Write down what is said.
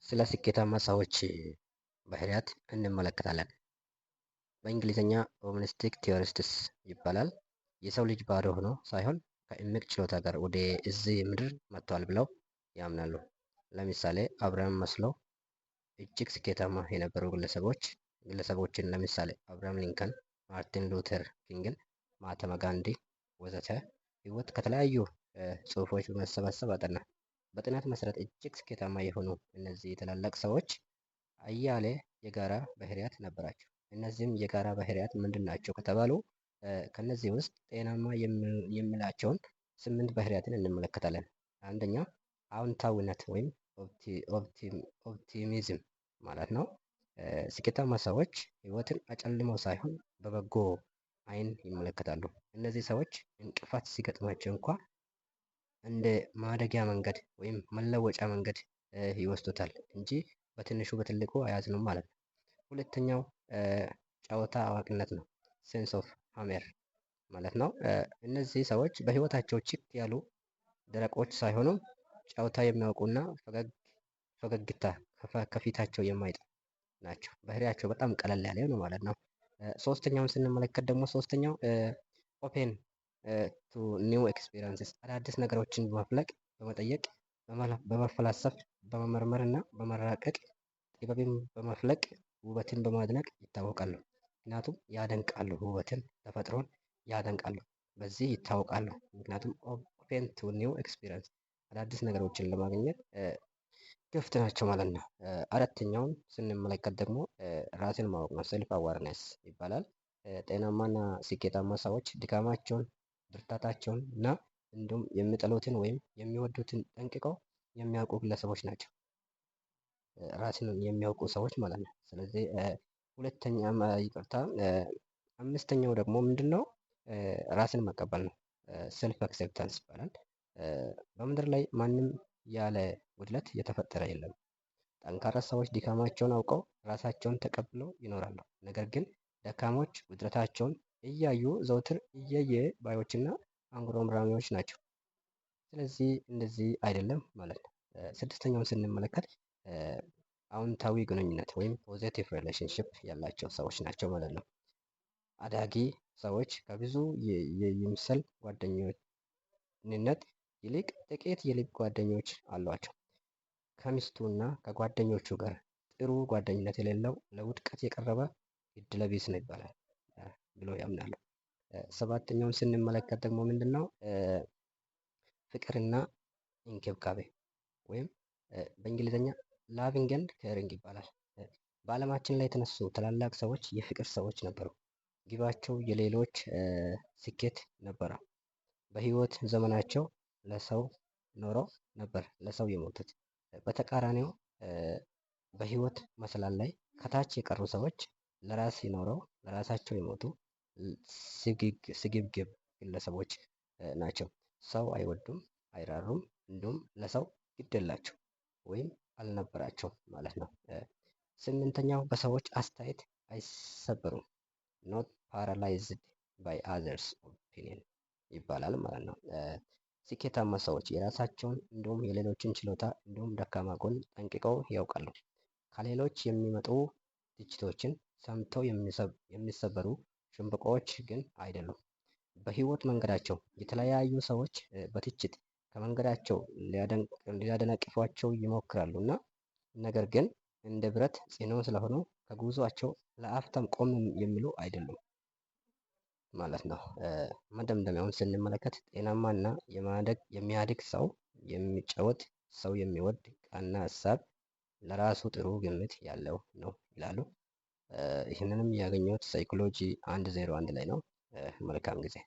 ስለ ስኬታማ ሰዎች ባህሪያት እንመለከታለን። በእንግሊዝኛ humanistic theorists ይባላል። የሰው ልጅ ባዶ ሆኖ ሳይሆን ከእምቅ ችሎታ ጋር ወደ እዚህ ምድር መጥቷል ብለው ያምናሉ። ለምሳሌ አብርሃም ማስሎ እጅግ ስኬታማ የነበሩ ግለሰቦችን ለምሳሌ አብርሃም ሊንከን፣ ማርቲን ሉተር ኪንግን፣ ማህተማ ጋንዲ ወዘተ ህይወት ከተለያዩ ጽሁፎች በመሰባሰብ አጠና። በጥናት መሰረት እጅግ ስኬታማ የሆኑ እነዚህ ታላላቅ ሰዎች አያሌ የጋራ ባህሪያት ነበራቸው። እነዚህም የጋራ ባህሪያት ምንድን ናቸው ከተባሉ ከነዚህ ውስጥ ጤናማ የሚላቸውን ስምንት ባህሪያትን እንመለከታለን። አንደኛ አዎንታዊነት ወይም optimism ማለት ነው። ስኬታማ ሰዎች ህይወትን አጨልመው ሳይሆን በበጎ አይን ይመለከታሉ። እነዚህ ሰዎች እንቅፋት ሲገጥማቸው እንኳ እንደ ማደጊያ መንገድ ወይም መለወጫ መንገድ ይወስዱታል እንጂ በትንሹ በትልቁ አያዝኑም ማለት ነው። ሁለተኛው ጨዋታ አዋቂነት ነው። Sense of humor ማለት ነው። እነዚህ ሰዎች በህይወታቸው ችክ ያሉ ደረቆች ሳይሆኑ ጨዋታ የሚያውቁና ፈገግታ ከፊታቸው የማይጠፋ ናቸው። ባህሪያቸው በጣም ቀለል ያለ ነው ማለት ነው። ሶስተኛውን ስንመለከት ደግሞ ሶስተኛው open to new experiences፣ አዳዲስ ነገሮችን በመፍለቅ፣ በመጠየቅ፣ በመፈላሰፍ፣ በመመርመር እና በመራቀቅ፣ ጥበብን በመፍለቅ፣ ውበትን በማድነቅ ይታወቃሉ። ምክንያቱም ያደንቃሉ፣ ውበትን ተፈጥሮን ያደንቃሉ። በዚህ ይታወቃሉ። ምክንያቱም open to new experience፣ አዳዲስ ነገሮችን ለማግኘት ክፍት ናቸው ማለት ነው። አራተኛውን ስንመለከት ደግሞ ራስን ማወቅ ነው። Self awareness ይባላል። ጤናማና ስኬታማ ሰዎች ድካማቸውን፣ ብርታታቸውን እና እንዲሁም የሚጠሉትን ወይም የሚወዱትን ጠንቅቀው የሚያውቁ ግለሰቦች ናቸው። ራስን የሚያውቁ ሰዎች ማለት ነው። ስለዚህ ሁለተኛ፣ ይቅርታ፣ አምስተኛው ደግሞ ምንድን ነው? ራስን መቀበል ነው። Self acceptance ይባላል። በምድር ላይ ማንም ያለ ጉድለት የተፈጠረ የለም። ጠንካራ ሰዎች ድካማቸውን አውቀው ራሳቸውን ተቀብለው ይኖራሉ። ነገር ግን ደካሞች ጉድለታቸውን እያዩ ዘውትር እየየ ባዮችና አንጉረምራሚዎች ናቸው። ስለዚህ እንደዚህ አይደለም ማለት ነው። ስድስተኛውን ስንመለከት አዎንታዊ ግንኙነት ወይም positive relationship ያላቸው ሰዎች ናቸው ማለት ነው። አዳጊ ሰዎች ከብዙ የይምሰል ጓደኝነት ይልቅ ጥቂት የልብ ጓደኞች አሏቸው። ከሚስቱና ከጓደኞቹ ጋር ጥሩ ጓደኝነት የሌለው ለውድቀት የቀረበ እድለቢስ ነው ይባላል ብሎ ያምናሉ። ሰባተኛውን ስንመለከት ደግሞ ምንድን ነው? ፍቅርና እንክብካቤ ወይም በእንግሊዝኛ loving and caring ይባላል። በዓለማችን ላይ የተነሱ ታላላቅ ሰዎች የፍቅር ሰዎች ነበሩ። ግባቸው የሌሎች ስኬት ነበረ። በህይወት ዘመናቸው ለሰው ኖረው ነበር ለሰው የሞቱት። በተቃራኒው በህይወት መሰላል ላይ ከታች የቀሩ ሰዎች ለራስ ኖረው ለራሳቸው የሞቱ ስግብግብ ግለሰቦች ናቸው። ሰው አይወዱም፣ አይራሩም፣ እንዲሁም ለሰው ግድ የላቸው ወይም አልነበራቸውም ማለት ነው። ስምንተኛው በሰዎች አስተያየት አይሰበሩም። Not paralyzed by others opinion ይባላል ማለት ነው። ስኬታማ ሰዎች የራሳቸውን እንዲሁም የሌሎችን ችሎታ እንዲሁም ደካማ ጎን ጠንቅቀው ያውቃሉ። ከሌሎች የሚመጡ ትችቶችን ሰምተው የሚሰበሩ ሸምበቆዎች ግን አይደሉም። በህይወት መንገዳቸው የተለያዩ ሰዎች በትችት ከመንገዳቸው ሊያደናቅፏቸው ይሞክራሉ እና ነገር ግን እንደ ብረት ጽኑ ስለሆኑ ከጉዟቸው ለአፍታም ቆም የሚሉ አይደሉም ማለት ነው። መደምደሚያውን ስንመለከት ጤናማና የሚያድግ ሰው የሚጫወት፣ ሰው የሚወድ፣ ቀና ሀሳብ፣ ለራሱ ጥሩ ግምት ያለው ነው ይላሉ። ይህንንም ያገኘሁት Psychology 101 ላይ ነው። መልካም ጊዜ።